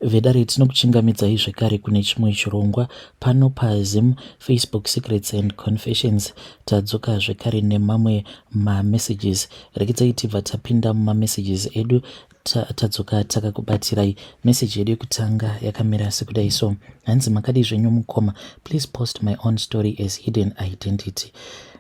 Vedare tinokuchingamidzai zvekare kune chimwe chirongwa pano paZim Facebook Secrets and Confessions. Tadzoka zvekare nemamwe mamessages. Regedzai tibva tapinda mumamessages edu tadzoka takakubatirai. Message yedu yekutanga yakamira sekudai so. Hanzi makadii zvenyu mukoma. Please post my own story as hidden identity.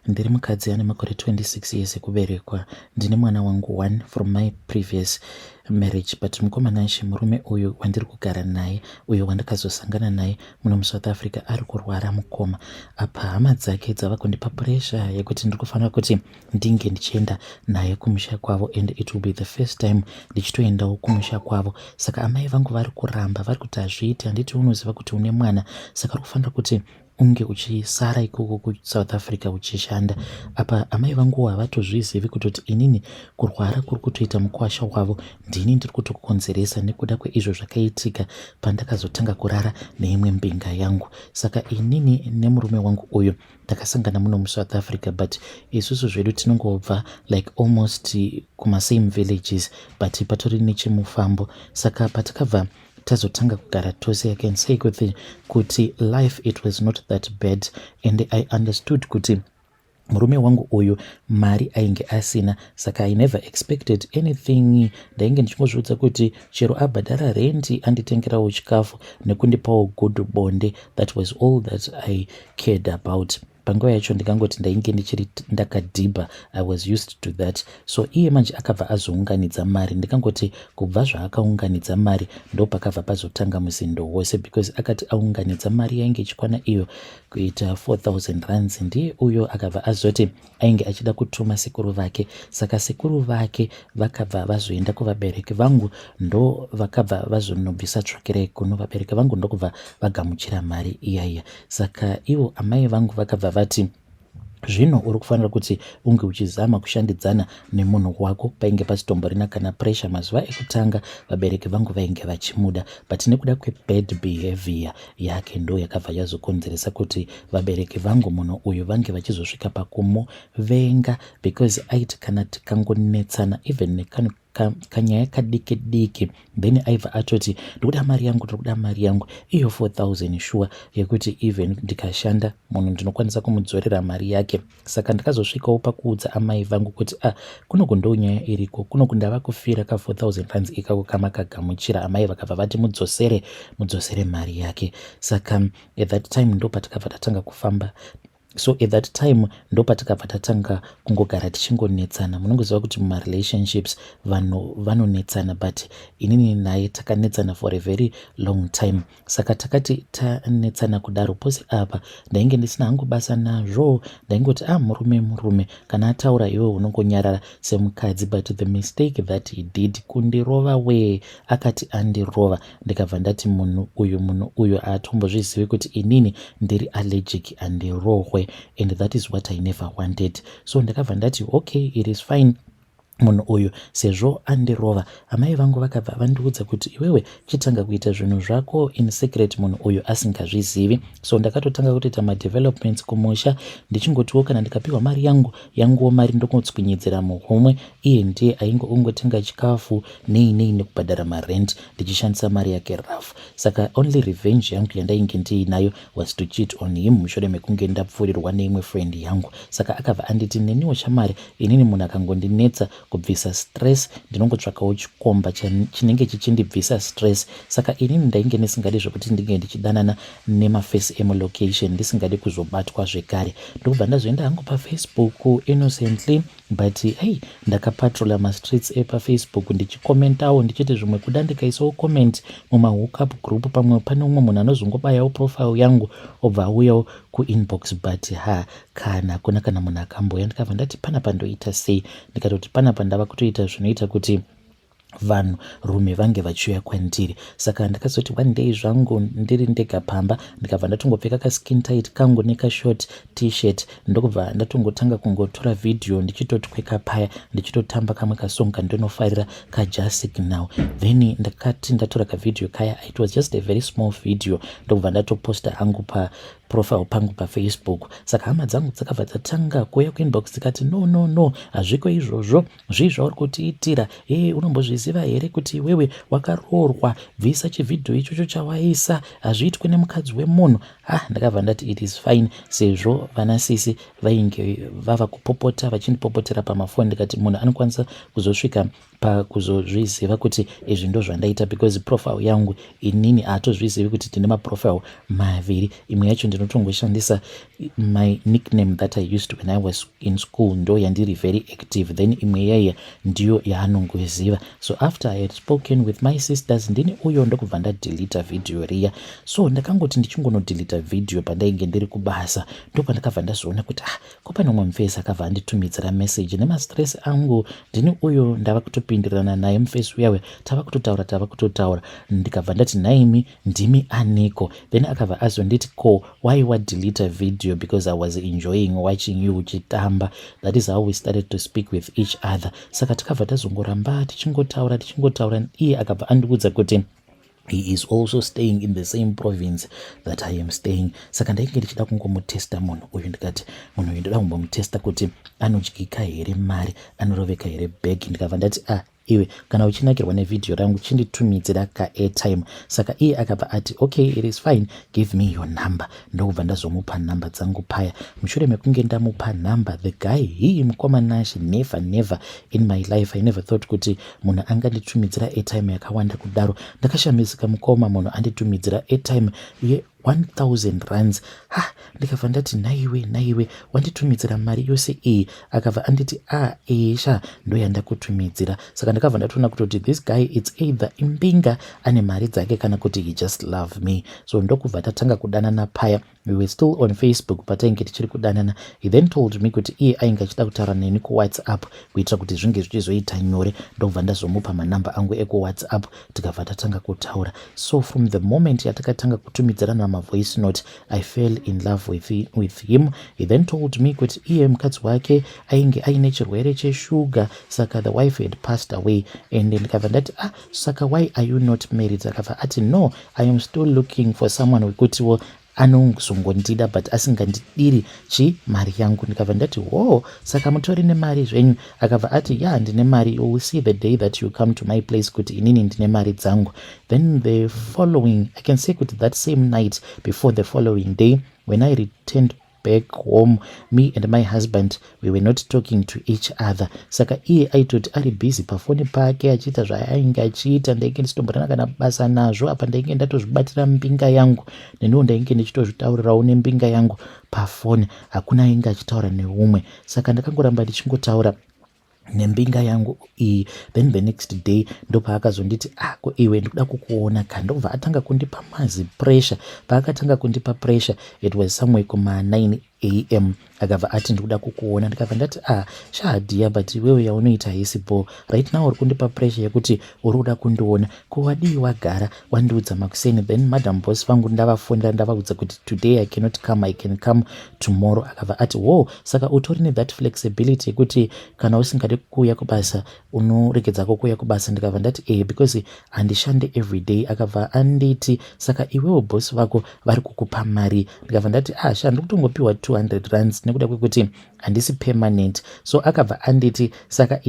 Ndiri mukadzi ane makore 26 years ekuberekwa. Ndine mwana wangu one from my previous marriage but mukoma Nashe murume uyu wandiri kugara naye uyo wandakazosangana naye muno muSouth Africa ari kurwara mukoma. Apa hama dzake dzava kundipa pressure yekuti ndiri kufanira kuti ndinge ndichienda naye kumusha kwavo and it will be the first time ndichitoendawo kumusha kwavo. Saka amai vangu vari kuramba vari kuti hazviiti handiti unoziva kuti une mwana saka uri kufanira kuti unge uchisara ikoko kuSouth Africa uchishanda. Apa amai vangu havatozvizivi kutoti inini kurwara kuri kutoita mukwasha wavo ndini ndiri kutokonzeresa nekuda kweizvo zvakaitika pandakazotanga kurara neimwe mbinga yangu. Saka inini nemurume wangu uyu takasangana muno muSouth Africa but isusu zvedu tinongobva like almost kumasame villages but patori nechimufambo. Saka patakabva tazotanga kugara tose I can say kuti, kuti life it was not that bad and I understood kuti murume wangu uyu mari ainge asina saka I never expected anything. Ndainge ndichingozviudza kuti chero abhadhara renti anditengerawo chikafu nekundipawo good bonde, that was all that I cared about. Panguva yacho ndikangoti ndainge ndichiri ndakadhibha, I was used to that. So iye manje akabva azounganidza mari, ndikangoti kubva zvaakaunganidza mari ndopakabva pazotanga musindo wose because akati aunganidza mari yainge ichikwana iyo kuita 4000 rands, ndiye uyo akabva azoti ainge achida kutuma sekuru vake. Saka sekuru vake vakabva vazoenda kuvabereki vangu, ndo vakabva vazonobvisa tsvakirai kuno vabereki vangu ndokubva vagamuchira mari iyaiya. Saka ivo amai vangu vakabva vati zvino uri kufanira kuti unge uchizama kushandidzana nemunhu wako. Painge pasitomborina kana pressure mazuva ekutanga, vabereki vangu vainge vachimuda but nekuda kwebad behavior yake ndo yakabva yazokonzeresa kuti vabereki vangu munhu uyu vange vachizosvika pakumuvenga because aiti kana tikangonetsana even nekano kanyaya kadiki diki then aibva atoti ndikuda mari yangu, ndikuda mari yangu iyo 4000 sure yekuti even ndikashanda munhu ndinokwanisa kumudzorera mari yake. Saka ndakazosvikawo pakuudza amai vangu kuti ah, kunoku ndo nyaya iriko kunoku, ndava kufira ka 4000 rands ikako kamakagamuchira. Amai vakabva vati mudzosere, mudzosere mari yake. Saka at that time ndo patakabva tatanga kufamba. So at that time ndo patakabva tatanga kungogara tichingonetsana. Munongoziva kuti mumarelationships vanhu vanonetsana, but inini naye takanetsana for a very long time. Saka takati tanetsana kudaro pose apa ndainge ndisina hangu basa nazvo, ndaingoti ah, murume murume, kana ataura iwe unongonyarara semukadzi. But the mistake that he did kundirova wee. Akati andirova ndikabva ndati munhu uyu, munhu uyu haatombozvizivi kuti inini ndiri allergic andirohwe and that is what I never wanted. So ndakabva ndati okay, it is fine, munhu uyu sezvo andirova. Amai vangu vakabva vandiudza kuti iwewe chitanga kuita zvinhu zvako in secret munhu uyu asingazvizivi. So ndakatotanga kutoita madevelopments kumusha ndichingotiwo kana ndikapiwa mari yangu, yanguwo mari ndokutswinyidzira muhomwe, iye ndiye ainge ongotenga chikafu nei nei nekubhadhara marent ndichishandisa mari yake rough. Saka only revenge yangu yandainge ndiinayo was to cheat on him mushure mekunge ndapfuurirwa neimwe friend yangu. Saka akabva anditi neniwo shamari, inini munhu akangondinetsa kubvisa stress ndinongotsvakawo chikomba chinenge chichindibvisa stress. Saka inini ndainge ndisingadi zvekuti ndinge ndichidanana nemafesi emulocation, ndisingadi kuzobatwa zvekare. Ndokubva ndazoenda hangu paFacebook innocently, but hey, ndakapatrola mastreets epaFacebook ndichikomentawo ndichiti zvimwe kuda ndikaisawo comment mumahookup group, pamwe pane umwe munhu anozongobayawo profile yangu obva auyawo kuinbox, but ha, kana hakuna kana munhu akamboya. Ndikabva ndati panapa ndoita sei? Ndikatoti panapa ndava kutoita zvinoita kuti vanhu rume vange vachiuya kwandiri. Saka ndakazoti one day zvangu ndiri ndega pamba, ndikabva ndatongopfeka kaskin tight kangu nekashort T-shirt, ndokubva ndatongotanga kungotora vhidhiyo ndichitotweka paya ndichitotamba kamwe kasong kandinofarira kaJah Signal. Then ndakati ndatora kavhidhiyo kaya, it was just a very small video, ndokubva ndatoposta hangu pa Profile pangu paFacebook. Saka hama dzangu dzakabva dzatanga kuuya kuinbox dzikati, "No, no, no, hazviko izvozvo. Zvii zvauri kutiitira? Ee, unombozviziva here kuti iwewe wakaroorwa? Bvisa chivhidhiyo ichocho chawaisa, hazviitwe nemukadzi wemunhu." Ah, ndakabva ndati it is fine, sezvo vanasisi vainge vava kupopota, vachindipopotera pamafoni. Ndikati munhu anokwanisa kuzosvika pakuzozviziva kuti izvi ndo zvandaita, because profile yangu inini haatozvizivi kuti ndine maprofile maviri. Imwe yacho ndinotongoshandisa my nickname that I used when I was in school, ndo yandiri very active, then imwe yaiya ndiyo yaanongoziva. So after I had spoken with my sisters, ndini uyo ndokubva ndadeleta vhidhiyo riya. So ndakangoti ndichingonodeleta vhidhiyo pandainge ndiri kubasa, ndopandakabva ndazoona kuti, ah, ko pane umwe mufesi akabva anditumidzira message. Nemastress angu, ndini uyo ndava kutopindirana naye mufesi uyawe, tava kutotaura, tava kutotaura. Ndikabva ndati, "Nhaimi, ndimi aniko?" Then akabva azonditi, "Ko why wadeleta video? Because I was enjoying watching you uchitamba." That is how we started to speak with each other. Saka takabva tazongoramba tichingotaura, tichingotaura. Iye akabva andiudza kuti he is also staying in the same province that I am staying. Saka ndainge ndichida kungomutesta munhu uyu. Ndikati munhu uyu ndoda kumbomutesta kuti anodyika here mari, anoroveka here bhegi. Ndikabva ndati, "Ah, iwe, kana uchinakirwa nevhidhiyo rangu, chinditumidzira kaairtime." Saka iye akabva ati, "Okay, it is fine, give me your number." Ndokubva ndazomupa nhamba dzangu paya. Mushure mekunge ndamupa nhamba, the guy, hii, mukoma Nash, never, never in my life I never thought kuti munhu anganditumidzira airtime yakawanda kudaro. Ndakashamisika, mukoma, munhu anditumidzira airtime ye1000 rands. Ha, ndikabva ndati, "Naiwe, naiwe, wanditumidzira mari yose iyi?" Akabva anditi, "A ah, esha, ndo yandakutumidzira." Saka ndakabva ndatoona kutoti this guy, it's either imbinga, ane mari dzake, kana kuti he just love me. So ndokubva tatanga kudanana paya. We were still on Facebook patainge tichiri kudanana. He then told me kuti iye ainge achida kutaura neni kuWhatsApp kuitira kuti zvinge zvichizoita nyore. Ndobva ndazomupa manamba angu ekuWhatsApp, tikabva tatanga kutaura. So from the moment yatakatanga kutumidzirana mavoice note, I fell in love with him. He then told me kuti iye mukadzi wake ainge aine chirwere cheshuga, saka the wife had passed away. And ndikabva ndati, "Ah, saka why are you not married?" Akabva ati, "No, I am still looking for someone wekutiwo anozongondida but asingandidiri chi mari yangu." Ndikabva ndati, "Wo, saka mutori nemari zvenyu?" Akabva ati, "Ya, ndine mari. You will see the day that you come to my place kuti inini ndine mari dzangu." Then the following, I can say kuti that same night before the following day, when I returned back home, me and my husband, we were not talking to each other. Saka iye aitoti ari busy pafoni pake achiita zvaainge achiita. Ndainge ndisitomborana kana basa nazvo. Apa ndainge ndatozvibatira mbinga yangu, neniwo ndainge ndichitozvitaurirawo nembinga yangu pafoni. Hakuna ainge achitaura neumwe. Saka ndakangoramba ndichingotaura nembinga yangu iyi. Then the next day ndopaakazonditi, "Ako ah, iwe, ndikuda kukuona ka." Ndobva atanga kundipa mazi pressure. Paakatanga kundipa pressure, it was somewhere kuma9 am. Akabva ati, "Ndikuda kukuona." Ndikabva ndati, "Ah, sha dear, but iwewe yaunoita haisipo. Right now uri kundipa pressure yekuti uri kuda kundiona. Ko wadii wagara wandiudza makuseni? Then madam boss vangu ndavafonera, ndavaudza kuti today I cannot come, I can come tomorrow." Akabva ati, "Wo, saka utori nethat flexibility yekuti kana usingadi kuuya kubasa unoregedzako kuuya kubasa?" Ndikabva ndati, "E, because handishande every day." Akabva anditi, "Saka iwewo boss vako vari kukupa mari?" Ndikabva ndati, "Ah, sha, ndikutongopiwa 200 rands nekuda kwekuti handisi permanent." So akabva anditi, "Saka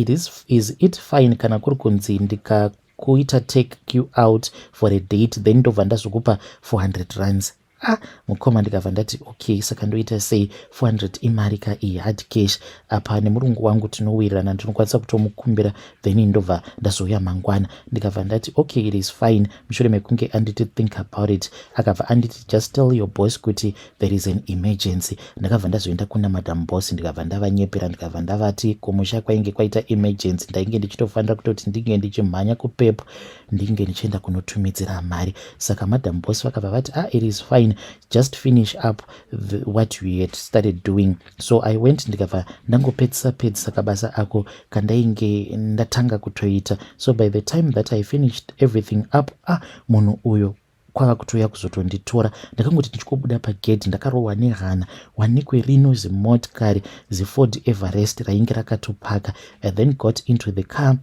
is it fine kana kuri kunzi ndikakuita take you out for a date, then ndobva ndazokupa 400 rands?" Ah, mukoma, ndikabva ndati, "Okay, saka ndoita sei? 400 imari ka iyi, hard cash. Apa nemurungu wangu tinowirirana, ndinokwanisa kutomukumbira, then ndobva ndazouya mangwana." Ndikabva ndati, "Okay, it is fine." Mushure mekunge anditi think about it, akabva anditi, "Just tell your boss kuti there is an emergency." Ndakabva ndazoenda kuna madam boss, ndikabva ndavanyepera, ndikabva ndavati kumusha kwainge kwaita emergency, ndainge ndichitofanira kutoti ndinge ndichimhanya kuPep, ndinge ndichienda kunotumidzira mari. Saka madam boss vakabva vati, "Ah, it is fine, just finish up what we had started doing." So I went, ndikabva ndangopedzisa pedzisa kabasa ako kandainge ndatanga kutoita. So by the time that I finished everything up, ah, munhu uyo kwava kutouya kuzotonditora. Ndakangoti ndichikobuda pagedhi, ndakarohwa nehana, wanikwe rino zimotikari ziFord Everest rainge rakatopaka. I then got into the car.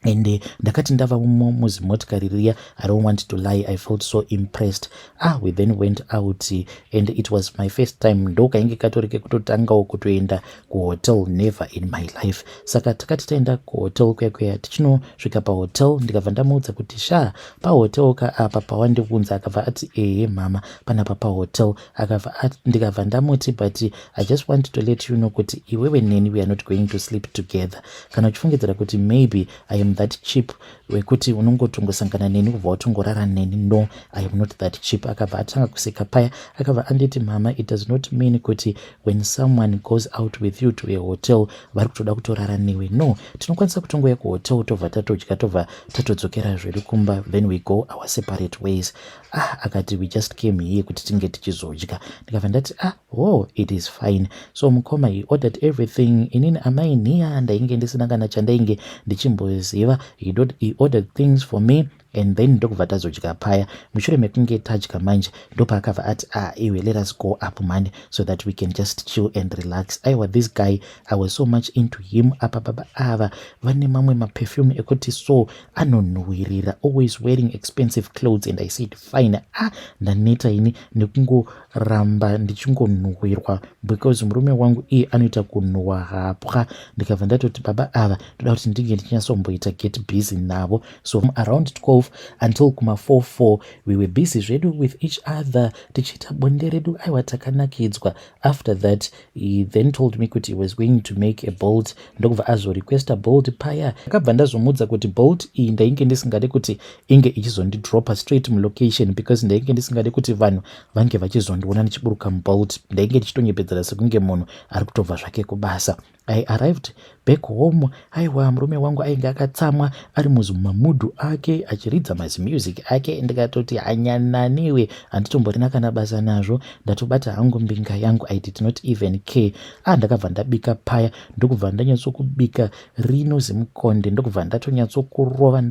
And ndakati ndava muzimotikari riya, I don't want to lie, I felt so impressed. Ah, we then went out and it was my first time, ndokainge katori kekutotangawo kutoenda kuhotel, never in my life. Saka takati taenda kuhotel kuya kuya, tichinosvika pahotel, ndikabva ndamuudza kuti, "Sha, pahotel ka apa pawandiunza?" Akabva ati, "Ehe mama, panapa pahotel." Akabva, ndikabva ndamuti, "But I just want to let you know kuti iwewe neni, we are not going to sleep together. Kana uchifungidzira kuti maybe I am that cheap wekuti unongotongosangana neni kubva watongorara neni, no, I am not that cheap." Akabva atanga kuseka paya, akabva anditi, "Mama, it does not mean kuti when someone goes out with you to a hotel vari kutoda kutorara newe. No, tinokwanisa kutongoya kuhotel, tobva tatodya, tobva tatodzokera zvedu kumba, then we go our separate ways." Ah, akati, "We just came here kuti tinge tichizodya." Ndikabva ndati, "Ah, oh, it is fine." So mukoma, he ordered everything. Inini amai nhiya ndainge ndisina kana chandainge ndichimboziva. He ordered things for me and then ndokubva tazodya paya. Mushure mekunge tadya manje, ndopaakabva ati, "Ah, iwe, let us go up man, so that we can just chill and relax." Aiwa, this guy, I was so much into him. Apa baba ava vane mamwe maperfume ekuti so anonhuhwirira, always wearing expensive clothes, and I said, "Fine." Ah, ndaneta ini nekungoramba ndichingonhuhwirwa because murume wangu iye anoita kunhuhwa hapwa. Ndikabva ndatoti, "Baba ava ndoda kuti ndinge ndichinyatsomboita get busy navo." So around 12 until kuma44 we were busy zvedu with each other, tichiita bonde redu. Aiwa, takanakidzwa. After that he then told me kuti he was going to make a Bolt, ndokubva azorequesta Bolt paya. Akabva ndazomuudza kuti Bolt iyi ndainge ndisingade kuti inge ichizondidropa straight mulocation because ndainge ndisingade kuti vanhu vange vachizondiona ndichiburuka muBolt. Ndainge ndichitonyepedzera sekunge munhu ari kutobva zvake kubasa. I arrived back home. Aiwa, murume wangu ainge akatsamwa, ari muzimamudhu ake, achiridza mazimusic ake. Ndikatoti, "Hanyananiwe, handitomborina kana basa nazvo, ndatobata hangu mbinga yangu." I did not even care. Ah, ndakabva ndabika paya, ndokubva ndanyatsokubika rino zimukonde, ndokubva ndatonyatsokurova.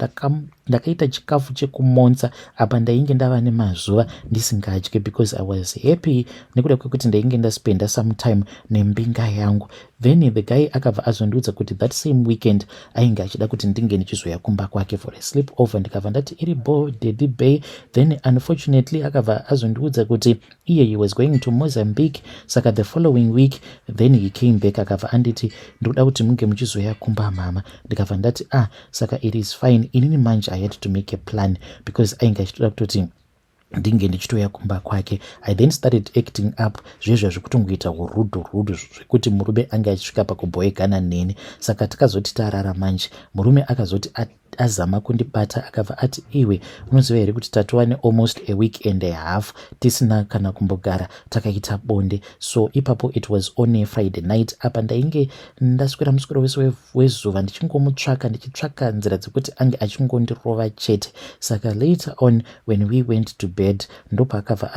Ndakaita chikafu chekumonza. Apa ndainge ndava nemazuva ndisingadye because I was happy nekuda kwekuti ndainge ndaspenda some time nembinga yangu. Then the guy akabva azondiudza kuti that same weekend ainge achida kuti ndinge ndichizoya kumba kwake for a sleep over. Ndikabva ndati, "Iri bo, daddy bay." Then unfortunately akabva azondiudza kuti iye he was going to Mozambique. Saka the following week then he came back, akabva anditi, "Ndikuda kuti munge muchizoya kumba, mama." Ndikabva ndati, "Ah, saka it is fine." Inini manje I had to make a plan because ainge achitoda kutoti ndinge ndichitoya kumba kwake. I then started acting up zvezvo zvekutongoita urudhu rudhu zvekuti murume ange achisvika pakubhoegana neni. Saka takazoti tarara manje, murume akazoti azama kundibata, akabva ati, "Iwe, unoziva here kuti tatova nealmost a week and a half tisina kana kumbogara takaita bonde?" So ipapo it was on a Friday night. Apa ndainge ndaswera muswero wese wezuva ndichingomutsvaka, ndichitsvaka nzira dzekuti ange achingondirova chete. Saka later on when we went to bed, ndopaakabva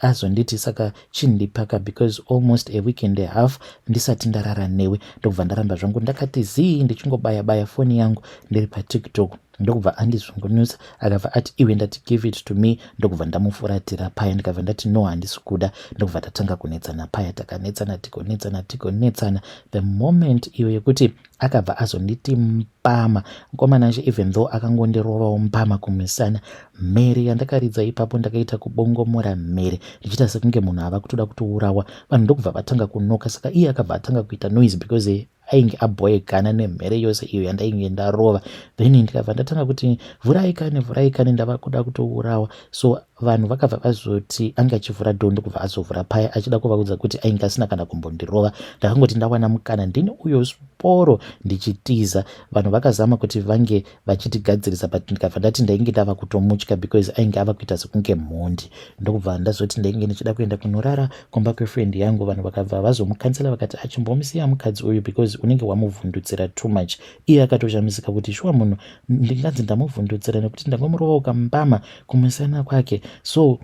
azonditi, "Saka chindipaka because almost a week and a half ndisati ndarara newe." Ndokubva ndaramba zvangu ndakati zii, ndichingobaya baya foni yangu ndiri paTikTok. Ndokubva andizvungunusa, akabva ati, "Iwe, ndati give it to me." Ndokubva ndamufuratira paya, ndikabva ndati, "No, handisi kuda." Ndokubva tatanga kunetsana paya. Takanetsana, tikonetsana, tikonetsana. The moment iyo yekuti akabva azonditi mbama, mukomana, even though akangondirovawo mbama kumusana, mhere yandakaridza ipapo, ndakaita kubongomora mhere ndichiita sekunge munhu ava kutoda kutourawa. Vanhu ndokubva vatanga kunoka. Saka iye akabva atanga kuita noise because ainge abhoegana nemhere yose iyo yandainge ndarova. Then ndikabva ndatanga kuti, "Vhurai kani, vhurai kani, ndava kuda kutourawa." So vanhu vakabva vazoti ange achivhura door, ndokubva azovhura paya achida kuvaudza kuti ainge asina kana kumbondirova. Ndakangoti ndawana mukana, ndini uyo sporo ndichitiza. Vanhu vakazama kuti vange vachitigadzirisa, but ndikabva ndati ndainge ndava kutomutya because ainge ava kuita sekunge mhondi. Ndokubva ndazoti ndainge ndichida kuenda kunorara kumba kwefriend yangu. Vanhu vakabva vazomukansela, vakati, "Achimbomusiya mukadzi uyu because unenge wamuvhundutsira too much." Iye akatoshamisika kuti, "Shuwa, munhu ndinganzi ndamuvhundutsira nekuti ndangomurova kambama kumusana kwake?" So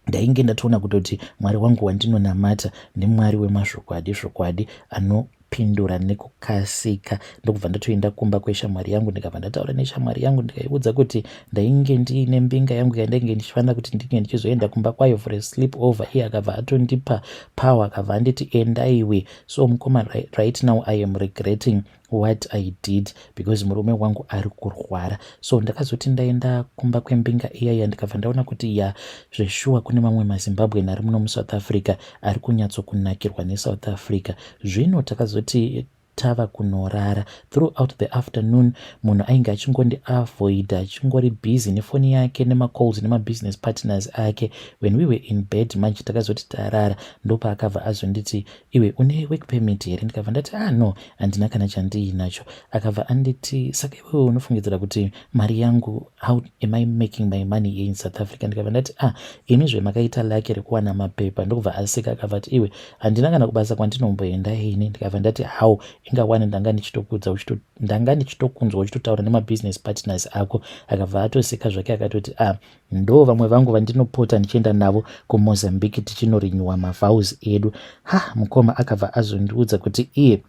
ndainge ndatoona kutoti Mwari wangu wandinonamata ndimwari wemazvokwadi zvokwadi, anopindura nekukasika. Ndokubva ndatoenda kumba kweshamwari yangu, ndikabva ndataura neshamwari yangu, ndikaiudza kuti ndainge ndiine mbinga yangu yandainge ndichifanira kuti ndinge ndichizoenda kumba kwayo for a sleep over. Iye akabva atondipa power, akabva anditi, "Endaiwe." So mukoma, right now I am regretting What I did, because murume wangu ari kurwara. So ndakazoti ndaenda kumba kwembinga iyaya, ndikabva ndaona kuti ya, zveshuwa kune mamwe maZimbabwean ari muno muSouth Africa ari kunyatsokunakirwa neSouth Africa. Zvino takazoti tava kunorara, throughout the afternoon munhu ainge achingondiavoida, achingori busy nefoni yake, nemacalls, nemabusiness partners ake. When we were in bed manje, takazoti tarara, ndopaakabva azonditi, "Iwe, une work permit here?" Ndikabva ndati, "Ah, no, handina kana chandiinacho." Akabva anditi, "Saka iwewe unofungidzira kuti mari yangu, how am I making my money here in South Africa?" Ndikabva ndati, "Ah, imi zvemakaita lucky rekuwana mapepa." Ndokubva aseka, akabva ati, "Iwe, handina kana kubasa kwandinomboenda ini." Ndikabva ndati, "How? Ingawane ndanga ndichitokudza, ndanga ndichitokunzwa uchitotaura nemabusiness partners ako." Akabva atoseka zvake, akatoti, "Ah, ndo vamwe vangu vandinopota ndichienda navo kuMozambique tichinorenewa mavows edu." Ha, mukoma, akabva azondiudza kuti iye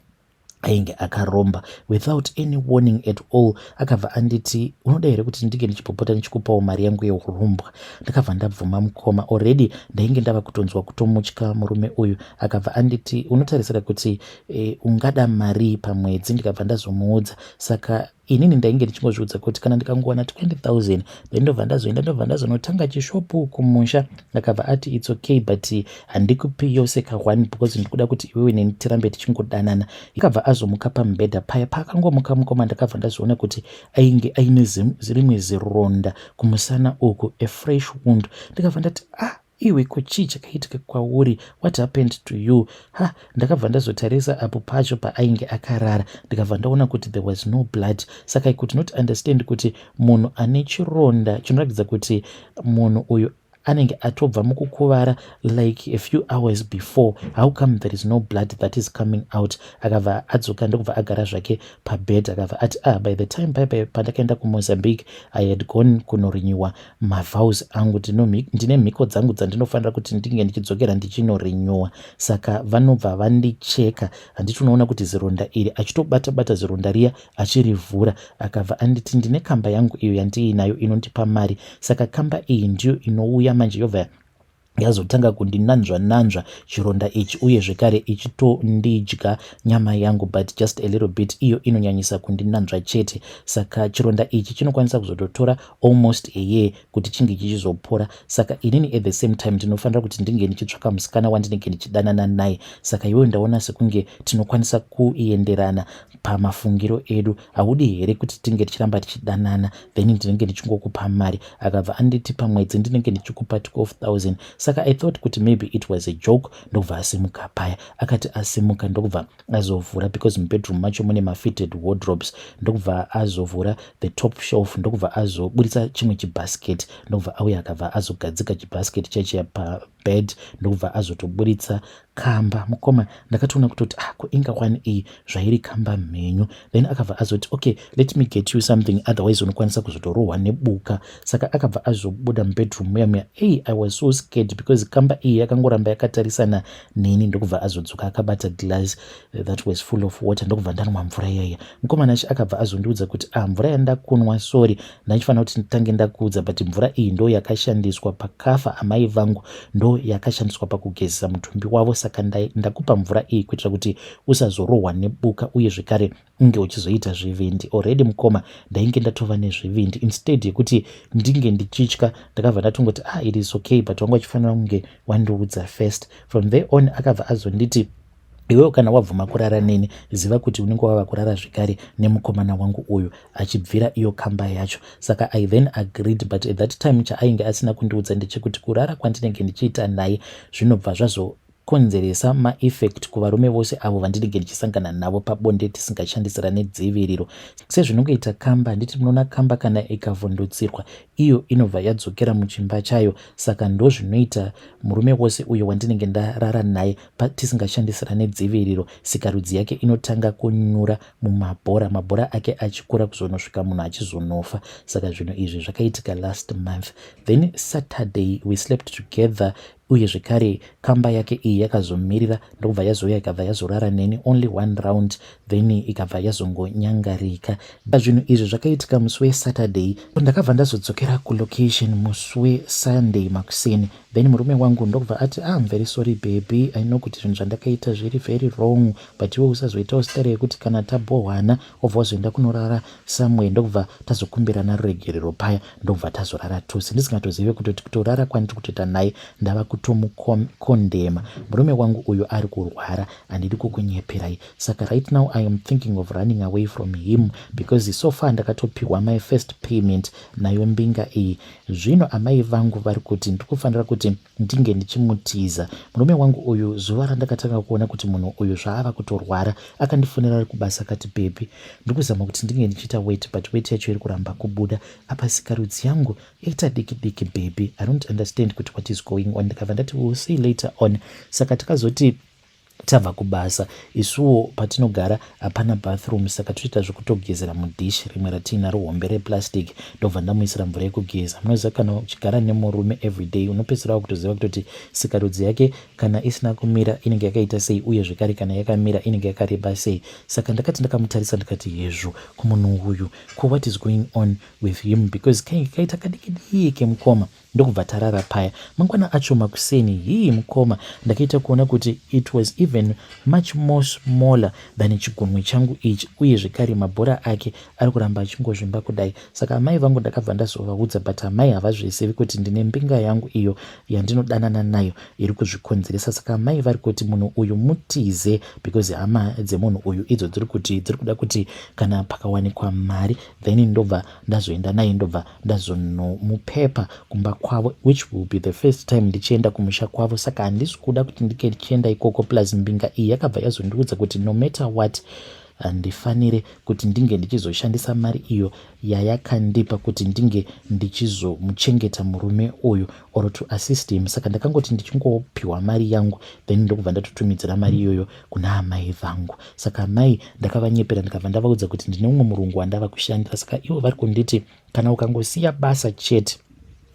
ainge akaromba. Without any warning at all, akabva anditi, "Unoda here kuti ndinge ndichipopota ndichikupawo mari yangu yeurumbwa?" Ndakabva ndabvuma. Mukoma, already ndainge ndava kutonzwa kutomutya murume uyu. Akabva anditi, "Unotarisira kuti ungada mari pamwedzi?" Ndikabva ndazomuudza. Saka inini ndainge ndichingozviudza kuti kana ndikangowana 20 000, then ndobva ndazoenda, ndobva ndazonotanga chishopu kumusha. Akabva ati, "It's okay, but handikupi yose ka1, because ndikuda kuti iwewe neni tirambe tichingodanana." Akabva azomuka pamubhedha paya. Paakangomuka, mukoma, ndakabva ndazoona kuti ainge aine rimwe zironda kumusana uku, a fresh wound. Ndikabva ndati, "Ah, iwe, ko chii chakaitika kwauri? What happened to you?" Ha, ndakabva ndazotarisa apo pacho paainge akarara, ndikabva ndaona kuti there was no blood. Saka I could not understand kuti munhu ane chironda chinoratidza kuti munhu uyu anenge atobva mukukuvara like a few hours before, how come there is no blood that is coming out? Akabva adzoka, ndokubva agara zvake pabed. Akabva ati, "Ah, by the time paipai pandakaenda kuMozambique, I had gone kunorenewa mavows angu. Ndine mhiko dzangu dzandinofanira kuti ndinge ndichidzokera ndichinorenewa, saka vanobva vandicheka. Handiti unoona kuti zironda iri?" Achitobata bata zironda riya achirivhura. Akabva anditi, "Ndine kamba yangu iyo yandiinayo inondipa mari. Saka kamba iyi ndiyo inouya manje, yobva yazotanga kundinanzva nanzva chironda ichi, uye zvekare ichitondidya nyama yangu, but just a little bit. Iyo inonyanyisa kundinanzva chete. Saka chironda ichi chinokwanisa kuzototora almost a year kuti chinge chichizopora. Saka inini at the same time ndinofanira kuti ndinge ndichitsvaka musikana wandinenge ndichidanana naye. Saka iwewe ndaona sekunge tinokwanisa kuenderana pamafungiro edu. Haudi here kuti tinge tichiramba tichidanana? Then ndinenge ndichingokupa mari." Akabva anditi, "Pamwedzi ndinenge ndichikupa 12 000." Saka I thought kuti maybe it was a joke. Ndokubva asimuka paya. Akati asimuka, ndokubva azovhura, because mubedroom macho mune mafitted wardrobes, ndokubva azovhura the top shelf, ndokubva azoburitsa chimwe chibasket, ndokubva auya, akabva azogadzika chibasket chechiya pabed, ndokubva azotoburitsa kamba. Mukoma, ndakatoona kutoti, ah, ko inga wani iyi zvairi kamba mhenyu. Then akabva azoti, "Okay, let me get you something, otherwise unokwanisa kuzotorohwa nebuka." Saka akabva azobuda mubedroom muya muya. Ei, I was so scared because kamba iyi yakangoramba yakatarisana neni. Ndokubva azodzoka akabata glass that was full of water, ndokubva ndanwa mvura iyaiya. Mukomana achi akabva azondiudza kuti, "Ah, mvura yandakunwa, sorry, ndachifanira kuti nditange ndakuudza, but mvura iyi ndo yakashandiswa pakafa amai vangu, ndo yakashandiswa pakugezesa mutumbi wavo. Saka ndakupa mvura iyi kuitira kuti usazorohwa nebuka, uye zvekare unge uchizoita zvivindi." Already, mukoma, ndainge ndatova nezvivindi. Instead yekuti ndinge ndichitya, ndakabva ndatongoti, "Ah, it is okay, but wanga uchifanira kunge wandiudza first." From there on akabva azonditi, "Iwewo kana wabvuma kurara neni, ziva kuti unenge wava kurara zvekare nemukomana wangu uyu achibvira iyo kamba yacho." Saka I then agreed, but at that time chaainge asina kundiudza ndechekuti kurara kwandinenge ndichiita naye zvinobva zvazokonzeresa maeffect kuvarume vose avo vandinenge ndichisangana navo pabonde tisingashandisirane dziviriro. Sezvinongoita kamba, handiti munoona kamba kana ikavhundutsirwa, iyo inobva yadzokera muchimba chayo? Saka ndo zvinoita murume wose uyo wandinenge ndarara naye tisingashandisirane dziviriro. Sikarudzi yake inotanga kunyura mumabhora, mabhora ake achikura kuzonosvika munhu achizonofa. Saka zvinhu izvi zvakaitika last month. Then Saturday we slept together, uye zvekare kamba yake iyi yakazomirira, ndokubva yazouya, ikabva yazorara neni only one round, then ikabva yazongonyangarika. Zvinhu izvi zvakaitika musi weSaturday. Ndakabva ndazodzokera kulocation musi weSunday makuseni. Then murume wangu ndokubva ati, "Ah, I'm very sorry, baby. I know kuti zvinhu zvandakaita zviri very wrong, but iwe usazoitawo stare yekuti kana tabhohwana wobva wazoenda kunorara somewhere." Ndokubva tazokumbirana ruregerero paya, ndokubva tazorara tose, ndisingatozive kutoti kutorara kwandiri kutoita naye ndava kutomukondema. Murume wangu uyu ari kurwara, handidi kukunyeperai. Saka right now I am thinking of running away from him because so far ndakatopiwa my first payment nayo mbinga iyi. Zvino amai vangu vari kuti ndiri kufanira kuti ndinge ndichimutiza murume wangu uyu. Zuva randakatanga kuona kuti munhu uyu zvaava kutorwara, akandifonera ari kubasa akati, "Baby, ndiri kuzama kuti ndinge ndichiita wet, but wet yacho iri kuramba kubuda. Apa sikarudzi yangu yaita diki diki. Baby, I don't understand kuti what is going on." Ndikabva ndati, "We'll see later on." Saka takazoti tabva kubasa, isuwo patinogara hapana bathroom, saka toita zvekutogezera mudhishi rimwe ratiinaro hombe replastic. Ndobva ndamuisira mvura yekugeza. Munoziva kana uchigara nemurume everyday, unopedzisira wakutoziva kutoti sikarudzi yake kana isina kumira inenge yakaita sei, uye zvekare kana yakamira inenge yakareba sei. Saka ndakati ndakamutarisa ndikati, "Hezvo, kumunhu uyu ko, what is going on with him?" Because kainge kaita kadiki diki, mukoma. Ndokubva tarara paya. Mangwana acho makuseni, hii mukoma, ndakaita kuona kuti it was even much more smaller than chigunwe changu ichi, uye zvekare mabhora ake ari kuramba achingozvimba kudai. Saka amai vangu ndakabva ndazovaudza, but amai havazvizivi kuti ndine mbinga yangu iyo yandinodanana nayo iri kuzvikonzeresa. Saka amai vari kuti munhu uyu mutize, because hama dzemunhu uyu idzo dziri kuti dziri kuda kuti kana pakawanikwa mari, then ndobva ndazoenda naye, ndobva ndazonomupepa kumba kwavo, which will be the first time ndichienda kumusha kwavo. Saka handisi kuda kuti ndike ndichienda ikoko. Plus mbinga iyi yakabva yazondiudza kuti no matter what, handifanire kuti ndinge ndichizoshandisa mari iyo yayakandipa kuti ndinge ndichizomuchengeta murume uyu or to assist him. Saka ndakangoti ndichingopiwa mari yangu, then ndokubva ndatotumidzira mari iyoyo kuna amai vangu. Saka amai ndakavanyepera, ndikabva ndavaudza kuti ndine mumwe murungu wandava kushandira. Saka ivo vari kunditi kana ukangosiya basa chete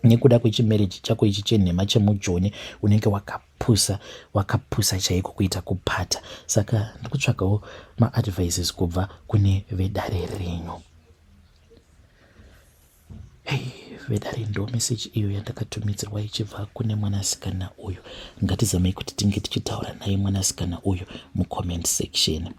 nekuda kwechimarriage chako ichi chenhema chemujoni, unenge wakapusa, wakapusa chaiko kuita kupata. Saka ndikutsvagawo maadvices kubva kune vedare renyu. Hei vedare, ndo meseji iyo yandakatumidzirwa ichibva kune mwanasikana uyu. Ngatizamei kuti tinge tichitaura naye mwanasikana uyu mucomment section.